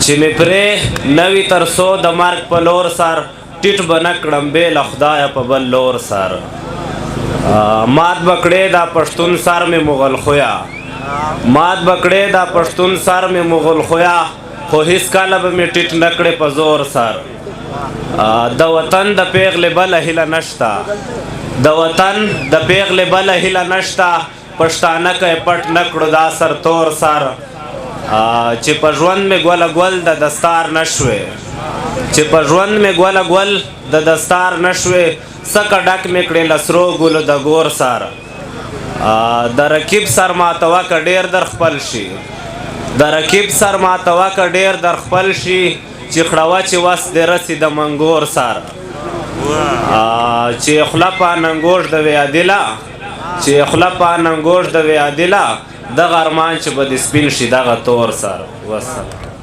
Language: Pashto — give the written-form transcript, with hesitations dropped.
چې مې پرې نوي تر څو د مرګ په لور سر، ټیټ به نه کړم بې له خدایه په بل لور سر. مات به کړې دا پښتون سر مې مغل خویا، مات به کړې دا پښتون سر مې مغل خویا، خو هیڅ کله به مې ټیټ نه کړې په زور سر. د وطن د پیغلې بله هیله نشته، د وطن د پیغلې بله هیله نشته، پښتانه که یې پټ نه کړو دا سر تور سر. چې په ژوند مې ګله ګل د دستار نشوې، چې په ژوند مې ګله ګل د دستار نشوې، سکه ډک مې کړې له سرو ګلو د ګور سر. د رقیب سر ماتوه که ډېر در خپل شي، د رقیب سر ماتوه که ډېر در خپل شي، چې خړوه چې وس دې رسي د منګور سر. چې خوله په اننګوش د وی عادله، چې خوله په اننګوش د وی عادله، دغه ارمان چې به دې سپین شي دغه تور سر. وسلام.